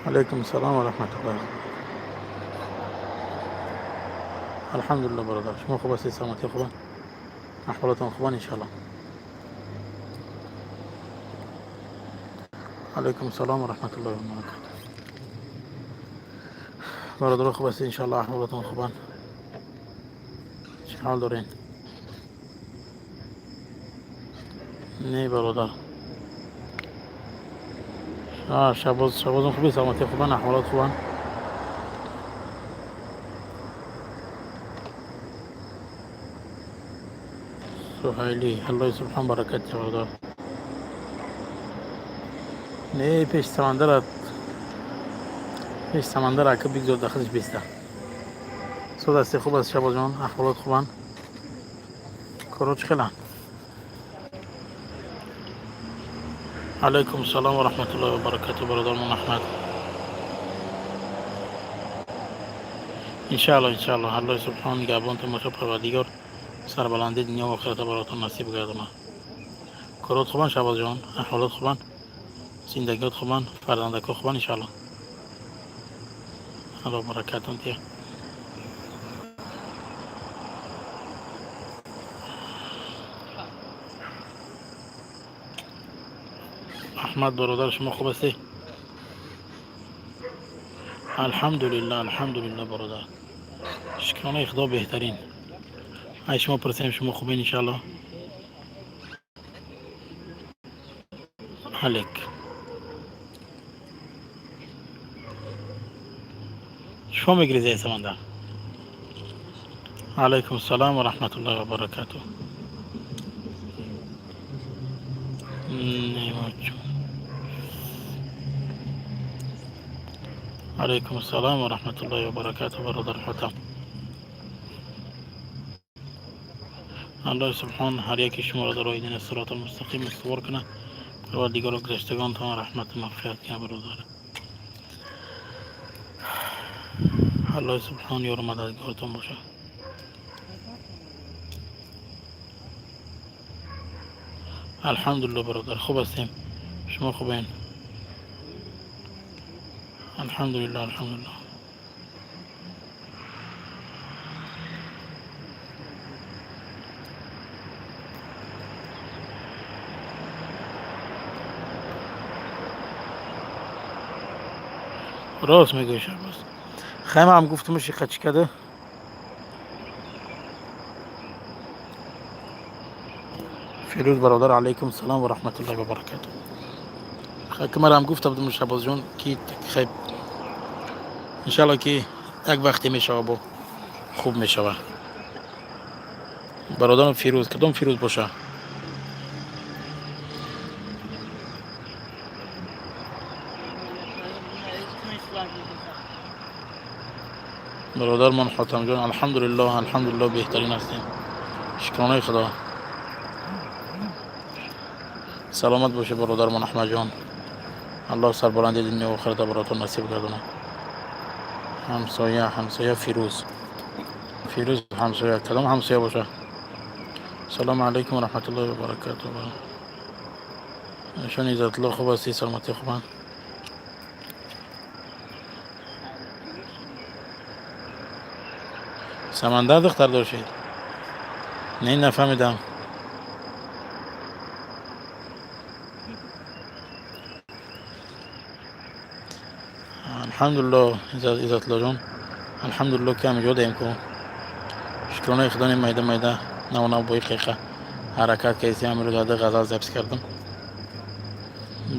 Алейкум салом ва раҳматуллоҳ. Алҳамдулилло, бародар, шумо хуб ҳастед? Саломатӣ хубанд, аҳволотон хубанд, иншалло. Алейкум салом ва раҳматуллоҳи ва баракату. Бародаро, хуб ҳастед, иншалло, аҳволотон хубанд? Чӣ ҳол дорен? Не, бародар. Шабоз, шабозон хуби, саломатӣ хубанд, аҳволот хубанд? Суҳайлӣ, Аллоҳи субҳон баракат, бародар. Не, пеш Самандарат, пеш Самандар ака бигзор, дахлиш биста. Суд ҳасти, хуб аст, Шабозҷон, аҳволот хубанд? Коро чӣ хеланд? Алайкум салом ва раҳматуллоҳи ва баракату, бародармон Аҳмад. Иншаалло, иншаалло, Аллоҳи субҳон нигаҳбон тамошо, Парвардигор сарбаландии дунё ва охирата баротон насиб гардона. Корот хубанд, Шабозҷон, аҳволот хубанд, зиндагиёт хубанд, фарзандако хубанд, иншаалло. Аллоҳ баракатон диҳад. Аҳмад бародар, шумо хуб ҳастӣ? Алҳамдулилло, алҳамдулилло, бародар, шукронаи Худо, беҳтарин. Ай шумо пурсем, шумо хубен, иншаалло? Алек шумо мегирезаи, Самандар. Алайкум салом ва раҳматуллоҳи ва баракату. Неъматҷон, алайкум ассалом ва раҳматуллоҳи ва баракату, бародар Ҳотам. Аллоҳи субҳон ҳар яки шуморо дар роҳи дини сироти мустақим устувор кунад. Парвардигоро, гузаштагонтон раҳмату мағфират кунад, бародар. Аллоҳи субҳон ёру мададгоротон бошад. Алҳамдулилло, бародар, хуб ҳастем, шумо хубен? Алҳамдулилло, алҳамдулилло. Рост мегӯӣ, Шаҳбоз. Хайма ҳам гуфтумаш, чӣ када. Фирӯз бародар, алайкум салом ва раҳматуллоҳи ва баракату. Ки марам гуфта будум, Шаҳбозҷон, ки хеб, иншалло, ки як вақте мешава, бо хуб мешава. Бародарам Фирӯз, кадом Фирӯз боша? Бародармон Хотамҷон, алҳамдулиллоҳ, алҳамдулиллоҳ, беҳтарин ҳастем, шукронаи Худо. Саломат бошед, бародармон Аҳмадҷон. Аллоҳ сарбаланди дунё охирата баротон насиб гардонад. Ҳамсоя, ҳамсоя Фирӯз, Фирӯз ҳамсоя, кадом ҳамсоя боша? Салому алайкум ва раҳматуллоҳи ва баракату. Нишон Иззатулло, хуб ҳастӣ, саломатӣ хубанд? Самандар духтар дошед? Не, нафаҳмидам. Алҳамдулилло, Иззатуллоҷон, алҳамдулилло, ки ҳамиҷо даем ку, шукронаи Худо. Майда майда, нав нав бои қиқа ҳаракат кардем. Амрӯз ада ғазал запись кардам,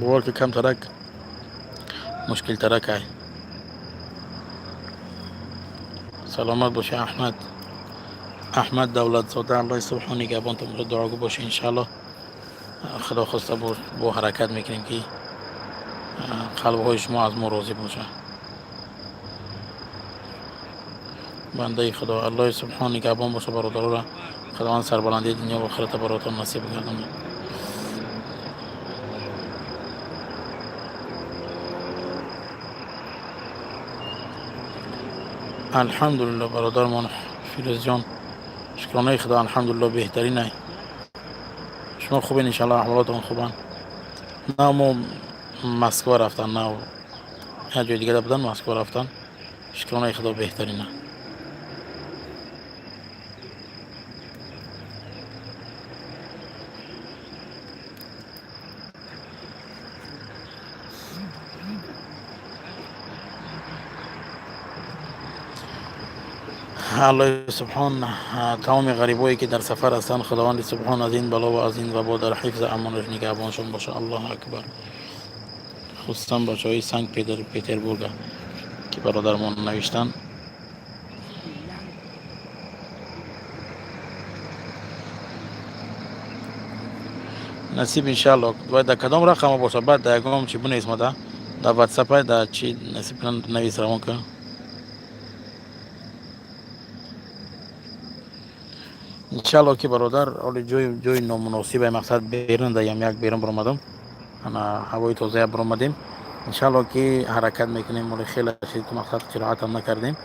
бовар ки камтарак мушкилтарак ай. Саломат боши, Аҳмад, Аҳмад Давлатзода. Аллоҳи субҳон нигаҳбонтон бошад, дуогӯ бошед. Иншаалло, Худо хоста, бо ҳаракат мекунем, ки қалбҳои шумо аз мо розӣ бошад. Бандаи Худо, Аллоҳи субҳон нигаҳбон боша. Бародарора Худованд сарбаландии дунё ва охирата баротон насиб гардонад. Алҳамдулилло, бародармон Фирӯзҷон, шукронаи Худо, алҳамдулилло, беҳтаринай. Шумо хубен, иншалло, аҳволотон хубанд? На, мо Москва рафтан, нав Як ҷои дигара будан, Москва рафтан. Шукронаи Худо, беҳтарина. Аллоҳи субҳон тамоми ғарибое, ки дар сафар ҳастанд, Худованди субҳон аз ин бало ва аз ин вабо дар ҳифзу амонаш нигаҳбоншон бошад. Аллоҳу акбар. Хусусан бачаҳои Санкт Петербурга, ки бародармон навиштанд. Насиб, иншаалло. Бояд дар кадом рақама бошад? Баъд дар ягон чи бунавис, мада дар Ватсапай, дар чи насиб кунанд, навис, равон кун. Иншаалло, ки бародар, оли ҷои номуносибе, мақсад берун даям, як берун баромадам, ана ҳавои тозая баромадем. Иншаалло, ки ҳаракат мекунем. Оли хеле шид, ки мақсад қироатам накардем.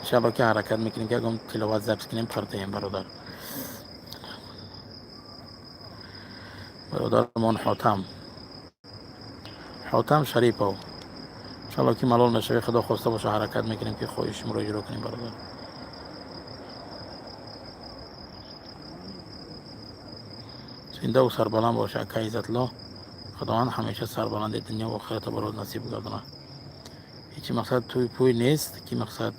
Иншаалло, ки ҳаракат мекунем, ки ягон тиловат запись кунем, партаем, бародар. Бародармон Ҳотам, Ҳотам Шарипов, иншаалло, ки малол нашавӣ, Худо хоста боша, ҳаракат мекунем, ки хоҳиши шуморо иҷро кунем, бародар. Зиндаву сарбаланд боша, ака Иззатло. Худованд ҳамеша сарбаланди дунё ва охирата барот насиб гардонад. Ҳечи мақсад туй пӯй нест, ки мақсад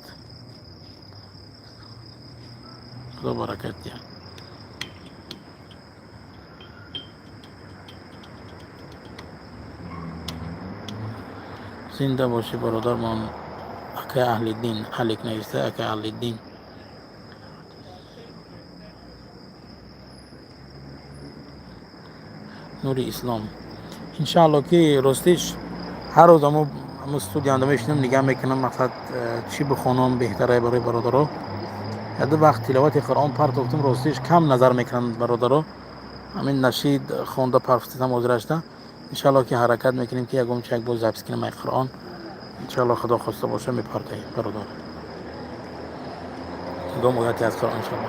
Худо баракат диҳад. Зинда бошӣ, бародармон акай Аҳлиддин. Алик нависта, акай Аҳлиддин. Нури Ислом, иншаалло, ки ростиш ҳар рӯз амо студиянда мешинам, нигаҳ мекунам, мақсад чӣ бихонам беҳтарае барои бародаро. Яду вақт тиловати Қуръон партофтум, ростиш кам назар мекунанд бародаро. Ҳамин нашид хонда парфтидам ҳозирашта. Иншаалло, ки ҳаракат мекунем, ки ягон чи як боз запись кунем ай Қуръон. Иншаалло, Худо хоста боша, мепартоем, бародар, ягон ояте аз Қуръон, иншаалло.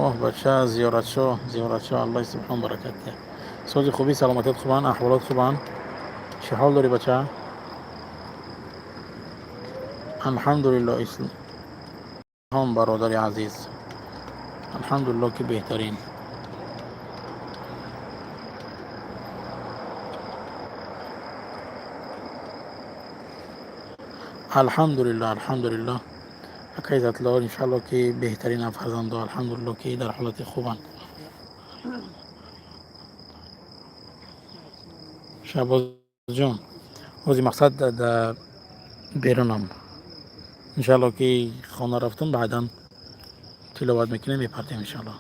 Оҳ, бача Зиёратшо, Зиёратшо, Аллоҳи субҳон баракат диҳад. Сози, хубӣ, саломатият хубанд, аҳволот хубанд? Чӣ ҳол дорӣ, бача? Алҳамдулилло, ислом, бародари азиз, алҳамдулилло, ки беҳтарин. Алҳамдулилло, алҳамдулилло, ака Иззатло. Иншаалло, ки беҳтаринам фарзандо, алҳамдулилло, ки дар ҳолати хубанд. Шаҳбозҷон, ҳози мақсад дар берунам. Иншаалло, ки хона рафтум, баъдан тиловат мекунем, мепартем, иншаалло.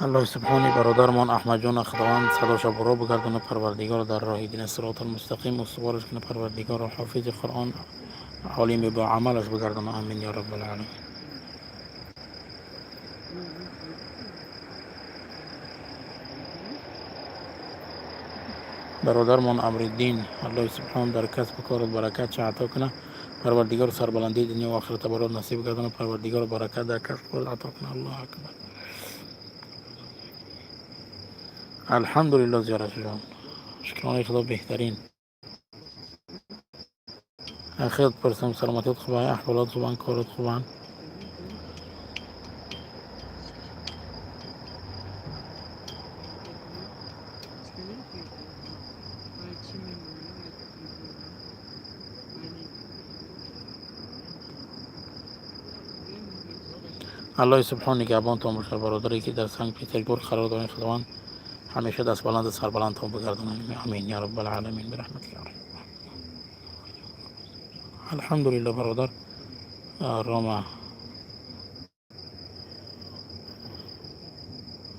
Аллоҳи субҳони бародармон Аҳмадҷона Худованд садоша буро бигардона. Парвардигор дар роҳи дини сироталмустақим устувораш куна. Парвардигоро ҳофизи Қуръон, олими бо амалаш бигардона. Амин ё раббалъаламин. Бародармон Амриддин, Аллоҳи субҳон дар касбу корот баракат ча ато куна. Парвардигор сарбаландии дунё ва охирата барот насиб гардона. Парвардигор баракат дар касбу корот ато куна. Аллоҳу акбар. Алҳамдулилло, Зиёратҷон, шукронаи Худо, беҳтарин. Ахират пурсам, саломатият хубан, аҳволот хубан, корот хубан? Аллоҳи субҳон нигаҳбонтон бошад. Бародаре, ки дар Санкт Петербург қарор дорем, Худованд ҳамеша дастбаланду сарбаландтон бигардонад. Амин я раббалъаламин, бирахматика. Алҳамдулилло, бародар Рома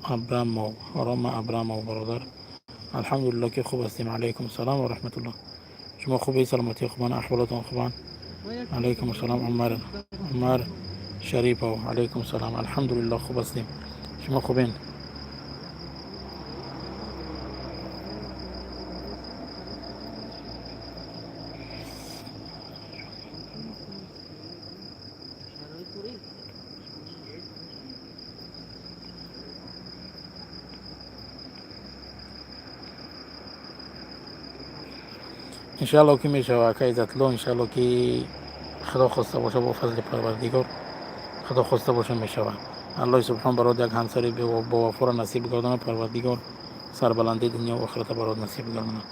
Абрамов, Рома Абрамов, бародар, алҳамдулилло, ки хуб ҳастем. Алайкум ассалом ва раҳматуллоҳ. Шумо хубед, саломатӣ хубанд, аҳволотон хубанд? Алайкум ассалом, Умар, Умар Шарипов, алайкум салом. Алҳамдулилло, хуб ҳастем. Шумо хубен? Иншаалло, ки мешава, ака Иззатло. Иншаалло, ки Худо хоста боша, бо фазли Парвардигор, Худо хоста боша, мешава. Аллоҳи субҳон барот як ҳамсари бовафоро насиб гардона. Парвардигор сарбаландии дунё охирата барот насиб гардона.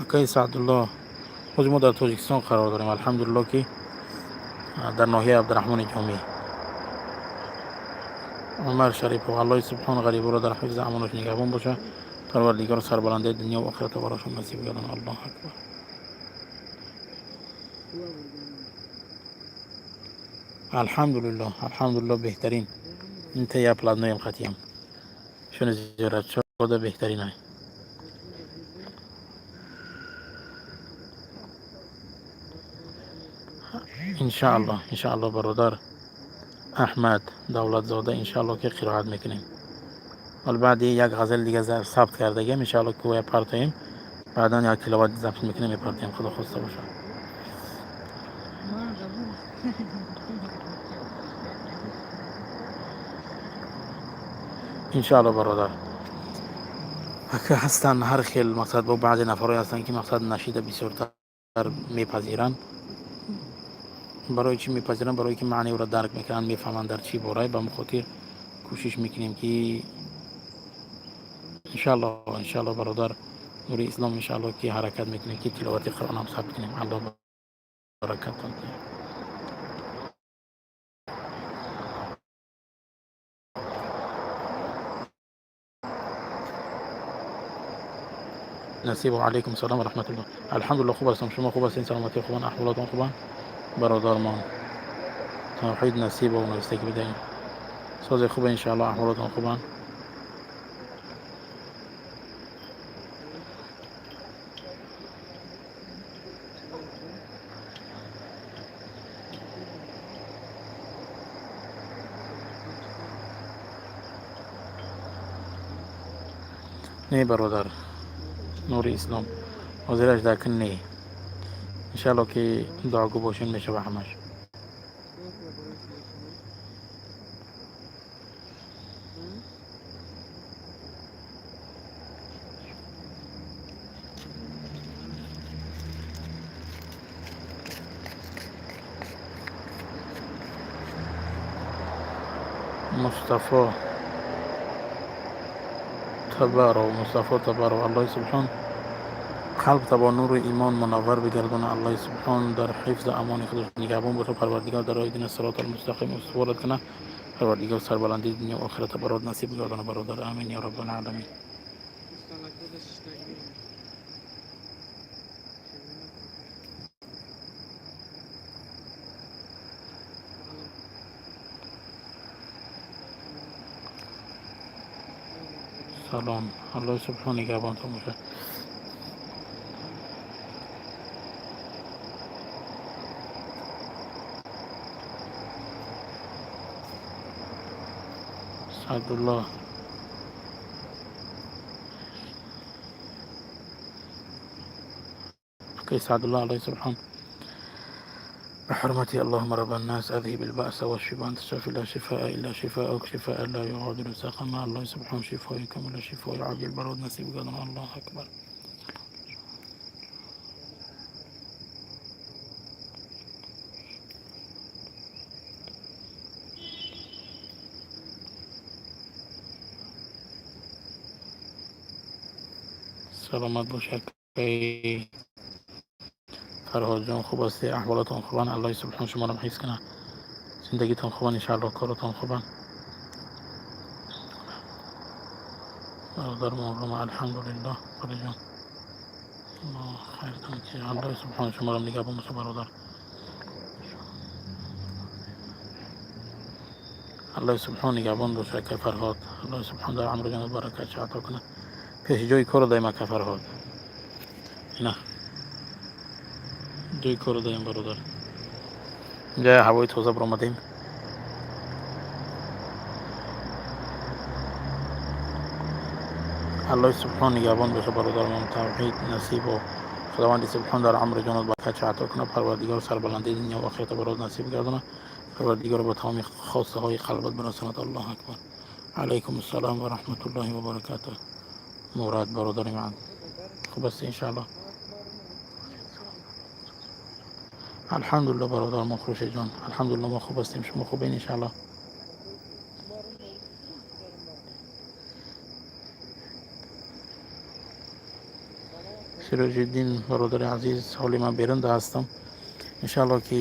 Акаи Саъдулло, ҳозир мо дар Тоҷикистон қарор дорем, алҳамдулилло, ки дар ноҳияи Абдураҳмони Ҷомӣ. Умар Шарипов, Аллоҳи субҳон ғариборо дар ҳифзи амонаш нигаҳбон боша. Парвардигор сарбаландии дунё охирата барошон насиб гардона. Аллоҳу акбар. Алҳамдулилло, алҳамдулилло, беҳтарин. Инта я платноем хатиям шуни зиёрат шода, беҳтаринай. Иншаалло, иншаалло, бародар Аҳмад Давлатзода, иншаалло, ки қироат мекунем. Ҳол баъди як ғазали дига сабт кардагиам, иншаалло, ки оя партоем, баъдан як тиловат забт мекунем, мепартоем, Худо хоста бошад. Иншаалло, бародар. Ака, ҳастанд ҳар хел, мақсад, бо баъзе нафарое ҳастанд, ки, мақсад, нашида бисёртар мепазиранд. Барои чӣ мепазиранд? Барое ки маъни ӯро дарк мекунанд, мефаҳманд, дар чӣ борай. Ба хотир кӯшиш мекунем, ки иншаалло, иншаалло, бародар Нури Ислом, иншаалло, ки ҳаракат мекунем, ки тиловати Қуръонам сабт кунем. Аллоҳ баракатон диҳад. Насиб, алайкум салом ва раҳматуллоҳ. Алҳамдулилло, хуб ҳастам. Шумо хуб ҳастед? Саломатӣ хубан, аҳволотон хубан? Бародармон Тавҳид Насибов нависта, ки бидаем. Созе хубе, иншаалло, аҳволотон хубанд. Не, бародар Нури Ислом, ҳозираш дакн не. Иншаалло, ки дуогӯ бошем, мешава ҳамаш. Мустафо Табаров, Мустафо Табаров, Аллоҳи субҳон қалбта бо нури имон мунаввар бигардона. Аллоҳи субҳон дар ҳифзу амони худаш нигаҳбон боша. Парвардигор дар роҳи дина сироти алмустақим устуворат куна. Парвардигор сарбаландии дунё охирата барот насиб гардона, бародар. Амин я раббал аламин. Салом, Аллоҳи субҳон нигаҳбонтон бошад. Саъдулло, акай Саъдулло, Аллоҳи субҳон بحرمة اللهم رب الناس أذهب البأس واشف أنت الشافي لا شفاء إلا شفاءك شفاء لا يغادر سقما. الله سبحانه شفاء كامل، شفاء عاجل برود نصيب قدر. الله أكبر. Саломат бошад, Фарҳодҷон. Хуб ҳастӣ? Аҳволатон хубанд? Аллоҳи субҳон шуморо ҳифз кунад. Зиндагитон хубан, иншаалло, коротон хубан? Бародармон, алҳамдулиллоҳ, бароҷон, хайртон. Аллоҳи субҳон шуморо нигаҳбон боша, бародар. Аллоҳи субҳон нигаҳбон боша, ака Фарҳод. Аллоҳи субҳон дар амру ҷонат баракат ато кунад. Пеши ҷои корро даем, ака Фарҳод. Ина ҷои корро даем, бародар. Инҷа ҳавои тоза баромадем. Аллоҳи субҳон нигаҳбон боша, бародармон Тавҳид Насибо. Худованди субҳон дар амру ҷонат баракат ато кунад. Парвардигор сарбаландии дунё охирата барот насиб гардонад. Парвардигор ба тамоми хостаҳои қалбат бирасонад. Аллоҳу акбар. Алайкум ассалом ва раҳматуллоҳи ва баракатуҳ. Мурад бародари ман, хуб аст иншааллоҳ. Алҳамдулиллоҳ, бародар мо Хуршедҷон, алҳамдулиллоҳ, мо хуб ҳастем, шумо хубен иншааллоҳ. Сироҷиддин бародари азиз, ҳоли ман берунда ҳастам, иншааллоҳ ки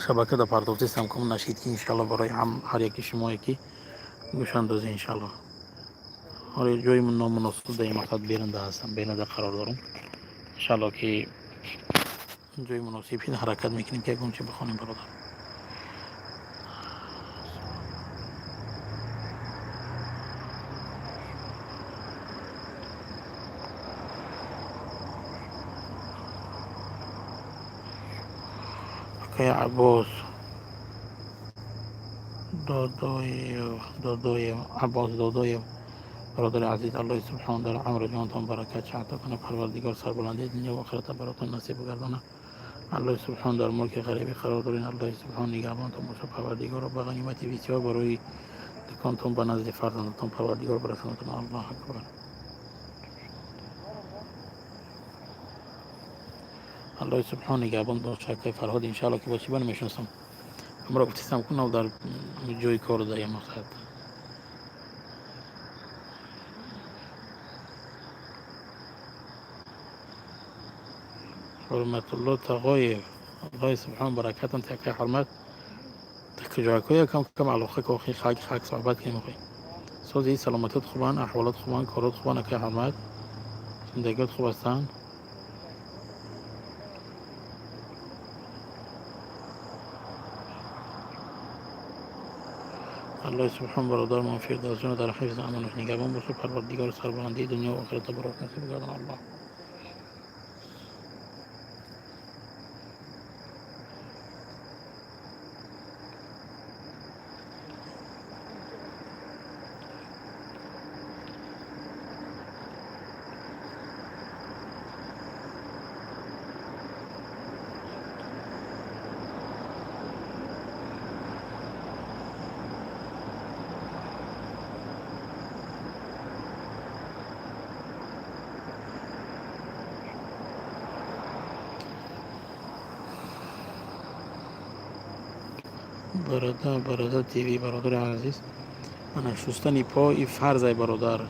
шабакада пардохтистам кум нашид, ки иншааллоҳ барои ҳар яки шумое ки гӯшандозӣ, иншааллоҳ. Ҳоли ҷои номуносиб дар ин мақсад берунда ҳастам, берунда қарор дорам. Иншааллоҳ ки ҷои муносиб ҳаракат мекунем, ки ягон чи бихонем, бародар. Акай Аббос Додоев, Додоев, Аббос Додоев, бародари азиз, Аллоҳи субҳон дар амри ҷонатон баракат ато кунад. Парвардигор сарбаландии дунё ва охирата баротон насиб гардонад. Аллоҳи субҳон дар мулки ғарибӣ қарор дорин, Аллоҳи субҳон нигаҳбонтон бошад. Парвардигоро ба ғанимати бисёр барои дуконтон ба назди фарзандатон Парвардигор барасонатон. Аллоҳу акбар. Аллоҳи субҳон нигаҳбон бошад. Акай Фарҳод, иншаалло ки бо чӣ ба намешиносам, ҳамро гуфтистам кунав дар ҷои кор дар як мақсад. Ҳурматулло Тағоев, Аллоҳи субҳон баракатон акай Ҳурмат. Куҷоакҳо якам кам алоқа ки охи хак хак суҳбат кунем. Охи, сози, саломатият хубанд, аҳволот хубанд, корот хубанд, акай Ҳурмат, зиндагиёт хуб ҳастанд? Аллоҳи субҳон бародармон Фирдавсҷоно дар ҳифзу амонаш нигаҳбон бошад. Парвардигор сарбаландии дунё ва охирата барот насиб гардон. Аллоҳ. Бародар, Бародар ТВ, бародари азиз, ана шустани по и фарзай, бародар,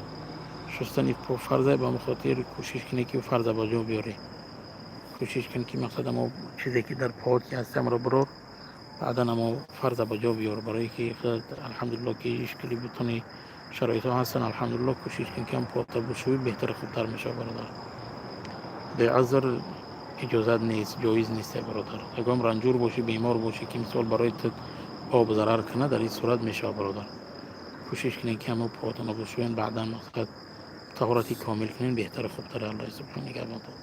шустани по фарзай. Ба хотир кӯшиш кунӣ, ки фарза ба ҷо биёрӣ. Кӯшиш кун, ки мақсад амо чизе ки дар поот ки ҳаст, амро бирор, баъдан амо фарза ба ҷо биёр. Барое ки алҳамдулилло ки ишкили бутуни шароитҳо ҳастанд, алҳамдулилло, кӯшиш кун, ки ам поотта бушӯӣ, беҳтар, хубтар мешавад, бародар. Беузр иҷозат нест, ҷоиз нест, бародар. Ягон ранҷур бошӣ, бемор бошӣ, ки мисол барои ту об зарар кунад, дар ин сурат мешавад, бародар. Кӯшиш кунед, ки ҳамо поотонро бушӯен, баъдан мақсад таҳорати комил кунед, беҳтару хубтар. Аллоҳи субҳон нигаҳбонтон.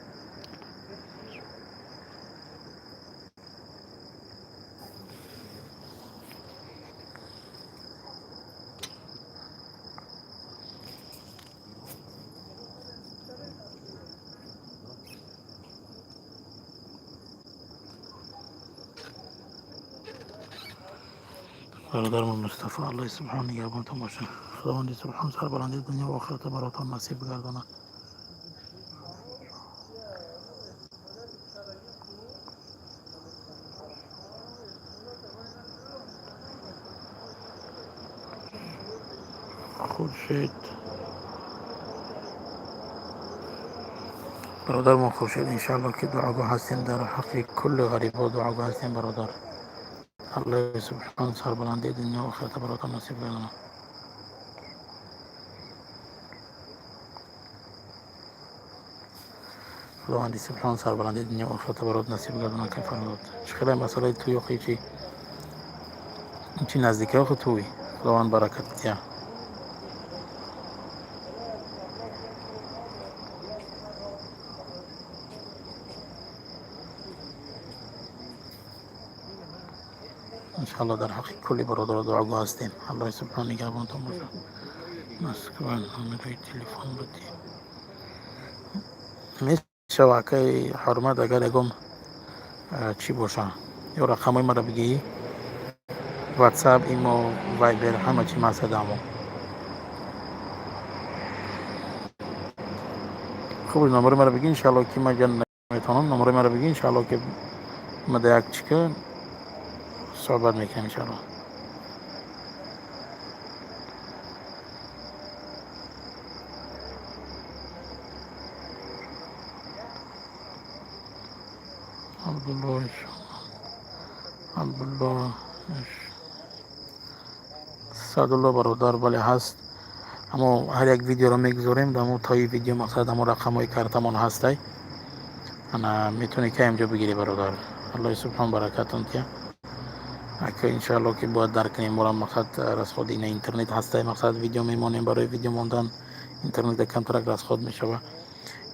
Бародармон Мустафо, Аллоҳи субҳон нигаҳбонтон бошад. Худованди субҳон сарбаландии дунё ва охирата баротон насиб гардонад. Хуршед, бародармон Хуршед, иншаалло ки дуогӯ ҳастем, дар ҳаққи кулли ғарибҳо дуогӯ ҳастем, бародар. Аллоҳи субҳон сарбаландии дунё ва охирата баротон насиб гардонад. Худованди субҳон сарбаландии дунё ва охирата барот насиб гардонад. Ки Фарҳод, чӣ хеле масъалаи туй охи, чи чи наздики охи туй, Худованд баракат диҳад. Иншаалло дар ҳаққи кулли бародаро дуогӯ ҳастем. Аллоҳи субҳон нигаҳбонтон бошад. Москва номерои телефон будӣ мешава, акаи Ҳурмат, агар ягон чӣ боша, Ё рақамҳои маро бигӣ, Ватсап, Имо, Вайбер, ҳама чи масадамо. Хуб, номери маро бигӣ, иншаалло, ки ман ҷа метавонам. Номери маро бигӣ, иншаалло, ки ма да як чика суҳбат мекунем, иншаалло. Абдулло, Абдулло, Саъдулло бародар, бале, ҳаст. Аммо ҳар як видеоро мегузорем, дамо таи видео, мақсад, ҳамо рақамҳои картамон ҳастай. Ана, метавонӣ ки ҳамҷо бигирӣ, бародар. Аллоҳи субҳон баракатон тия. Ака, иншаалло, ки бояд дарк кунем мора, мақсад, расходи ина интернет ҳастай. Мақсад, видео мемонем, барои видео мондан интернет камтарак расход мешава.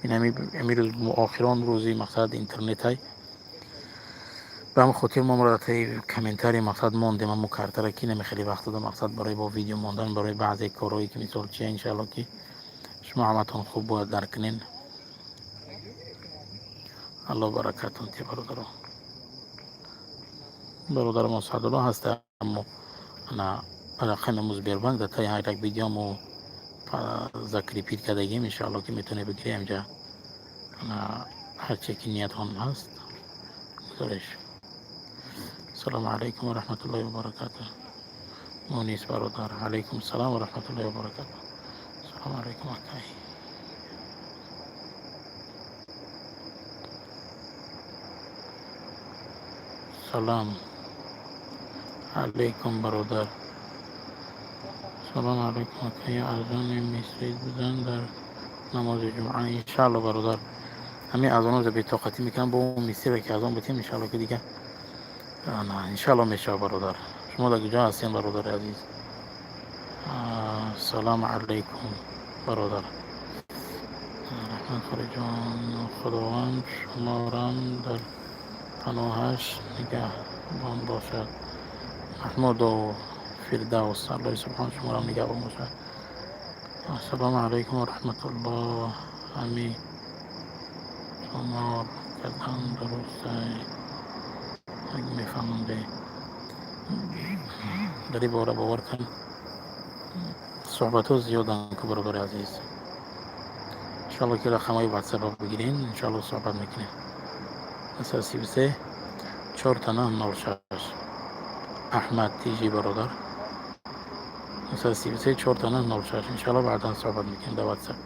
Ин ҳами рӯз охирон рӯзи, мақсад, интернетай. Ба ҳамин хотир мо таи комментарий, мақсад, мондем ҳамо картара, ки намехеле вақт дода, мақсад, барои бо видео мондан, барои баъзе корҳое ки, мисол, чия. Иншаалло, ки шумо ҳаматон хуб бояд дарк кунен. Аллоҳ баракатон тия, бародаро. Бародармо Саъдулло ҳаста, аммо ана рақами мо Сбербанк дар таи ҳар як видеомо закрепить кардагим. Иншаалло, ки метавонед бигирӣ ҳамҷа. Ана, ҳарче ки ниятон ҳаст, гузореш. Ассалому алайкум ва раҳматуллоҳи ва баракатуҳ. Мунис бародар, алайкум салом ва раҳматуллоҳи ва баракатуҳ. Ассалому алайкум, акай. Салом алайкум, бародар. Салом алайкум, акай. Азони мисрид будан дар намози ҷумъа? Иншаалло, бародар, ҳамин азоноза бетоқатӣ мекунам, бо мисриро ки азон бутем, иншаалло, ки дига иншаалло мешава. Бародар, шумо дар куҷо ҳастем, бародари азиз? Салому алайкум, бародар. Раҳмат, хориҷон. Худованд шуморам дар паноҳаш нигаҳбон бошад. Маҳмуду Фирдавс, Аллоҳи субҳон шуморам нигаҳбон бошад. Ассалому алайкум ва раҳматуллоҳ. Ҳами шумор кардан дурустай? Мефаҳмам, дар ин бора, бовар кун, суҳбатҳо зиёданд ку, бародари азиз. Иншоалло, ки рақамҳои Ватсапа бигирен, иншоалло, суҳбат мекунем. 933 4 9 06. Аҳмад Тиҷи, бародар, 933 4 9 06. Иншоалло, баъдан суҳбат мекунем дар Ватсап.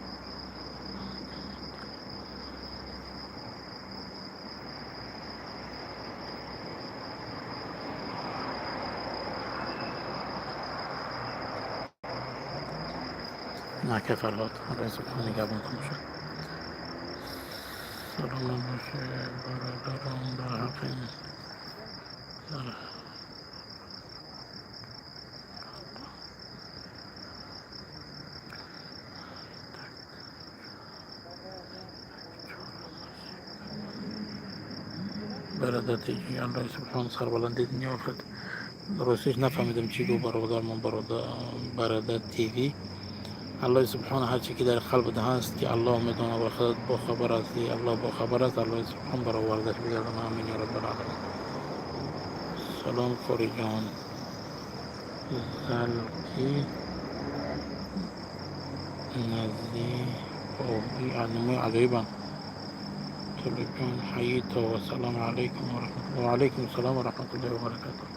Ака Фарҳод, Аллоҳи субҳон нигаҳбонтон бошад. Саломат бошед, бародарон. Дар ҳаққи дар бародар Тиҷи, Аллоҳи субҳон сарбаланди дунё охират. Ростиш, нафаҳмидам, чӣ гуфт бародармон. Бародар ТВ, Аллоҳи субҳон ҳарче ки дар қалбат ҳаст, ки Аллоҳ медонад ва худат бохабар ҳастӣ, Аллоҳ бохабар аст. Аллоҳи субҳон баровардаш бигардонад. Амин ё раббал оламин. Салом, қориҷон. Залки назифов, аҷоибанд. Толибҷон, ҳайито. Ассалому алайкум ва раҳматуллоҳ. Ва алайкум ассалом ва раҳматуллоҳи ва баракатуҳ.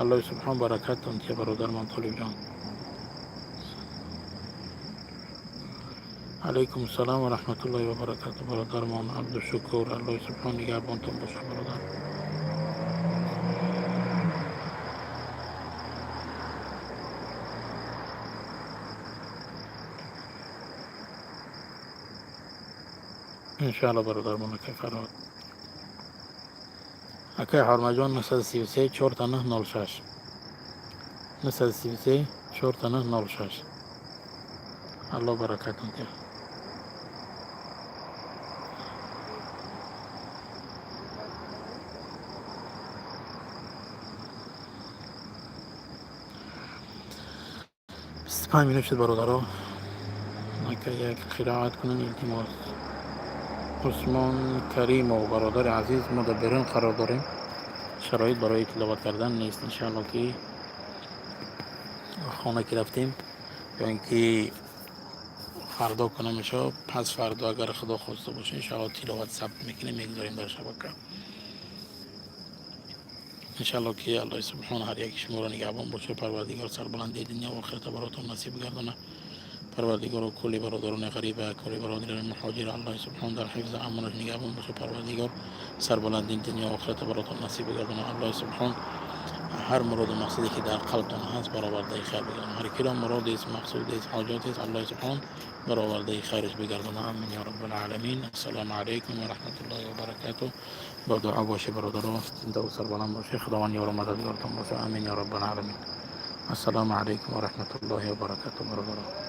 Аллоҳи субҳон баракатон тия, бародармон Толибҷон. Алайкум салом ва раҳматуллоҳи ва баракату, бародармон Абдушукур. Аллоҳи субҳон нигаҳбонтон бошад, бародар. Иншаалло, бародармон акай Фарҳод. Акай Ҳормаҷон, 933 4 9 06, 933 4 9 06. Аллоҳ баракатон диҳад. 25 минут шуд, бародаро. Ака, як қироат кунем, илтимос. Усмон Каримов, бародари азиз, мо дар берун қарор дорем. Шароит барои тиловат кардан нест. Иншаалло, ки хона ки рафтем ё ин ки фардо кунам, иншо пас фардо, агар Худо хоста боша, иншоалло, тиловат сабт мекунем, мегузорем дар шабака. Иншалло, ки Аллоҳи субҳон ҳар яки шуморо нигаҳбон боша. Парвардигор сарбаландии дунё ва охирата баротон насиб гардона. Парвардигоро, кулли бародарони ғариба, кулли бародарони муҳоҷир Аллоҳи субҳон дар ҳифзу амонаш нигаҳбон боша. Парвардигор сарбаландии дунё ва охирата баротон насиб гардона. Аллоҳи субҳон ҳар муроду мақсаде, ки дар қалбтон ҳаст, баровардаи хайр бигардона. Ҳар киро муродест, мақсудест, ҳоҷатест, Аллоҳи субҳон баровардаи хайраш бигардона. Амин ё раббалъаламин. Ассалому алайкум ва раҳматуллоҳи ва баракатуҳ. Бо дуо бошед, бародаро, зиндаву сарбаланд бошед. Худованд ёру мададгортон бошад. Амин ё раббалъаламин. Ассалому алайкум ва раҳматуллоҳи ва баракатуҳ, бародаро.